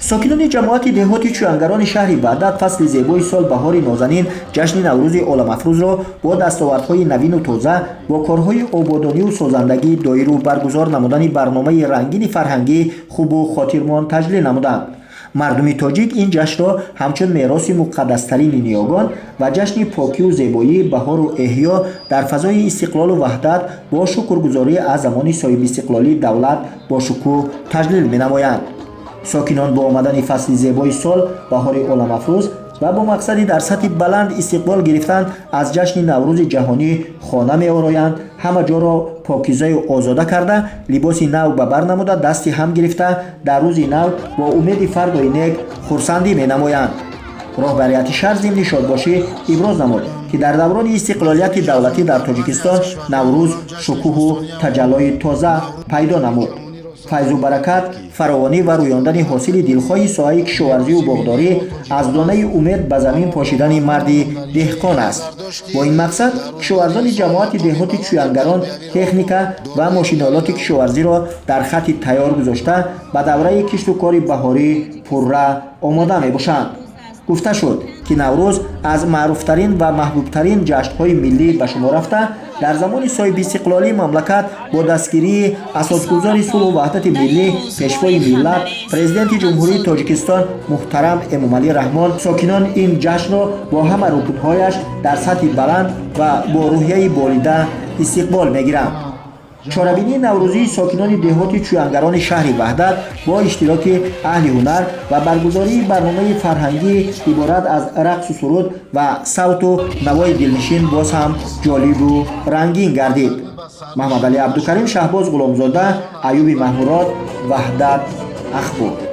Сокинони ҷамоати деҳоти Чӯянгарони шаҳри Ваҳдат фасли зебои сол, баҳори нозанин, ҷашни Наврӯзи оламафрӯзро бо дастовардҳои навину тоза, бо корҳои ободонию созандагӣ доиру баргузор намудани барномаи рангини фарҳангӣ хубу хотирмон таҷлил намуданд. Мардуми тоҷик ин ҷашнро ҳамчун мероси муқаддастарини ниёгон ва ҷашни покию зебоӣ, баҳору эҳё дар фазои истиқлолу ваҳдат, бо шукргузорӣ аз замони соҳибистиқлолии давлат бо шукӯҳ таҷлил менамоянд. Сокинон бо омадани фасли зебои сол, баҳори оламафрӯз ва бо мақсади дар сатҳи баланд истиқбол гирифтан аз ҷашни Наврӯзи ҷаҳонӣ хона меороянд, ҳама ҷоро покизаю озода карда, либоси нав ба бар намуда, дасти ҳам гирифта, дар рӯзи нав бо умеди фардои нек хурсандӣ менамоянд. Роҳбарияти шаҳр зимни шодбошӣ иброз намуд, ки дар даврони истиқлолияти давлатӣ дар Тоҷикистон Наврӯз шукӯҳу таҷаллои тоза пайдо намуд. Файзу баракат, фаровонӣ ва рӯёндани ҳосили дилхоҳи соҳаи кишоварзию боғдорӣ аз донаи умед ба замин пошидани марди деҳқон аст. Бо ин мақсад кишоварзони ҷамоати деҳоти Чӯянгарон техника ва мошинолоти кишоварзиро дар хатти тайёр гузошта, ба давраи кишту кори баҳорӣ пурра омода мебошанд. Гуфта шуд, ки Наврӯз аз маъруфтарин ва маҳбубтарин ҷашнҳои миллӣ ба шумор рафта, дар замони соҳибистиқлолии мамлакат бо дастгирии асосгузори сулҳу ваҳдати миллӣ, Пешвои миллат, Президенти Ҷумҳурии Тоҷикистон муҳтарам Эмомалӣ Раҳмон сокинон ин ҷашнро бо ҳама рукнҳояш дар сатҳи баланд ва бо рӯҳияи болида истиқбол мегиранд. Чорабинии наврӯзии сокинони деҳоти Чӯянгарони шаҳри Ваҳдат бо иштироки аҳли ҳунар ва баргузории барномаи фарҳангӣ иборат аз рақсу суруд ва савту навои дилнишин боз ҳам ҷолибу рангин гардид. Маҳмадалӣ Абдукарим, Шаҳбоз Ғуломзода, Аюби Маҳмурод, Ваҳдат, Ахбор.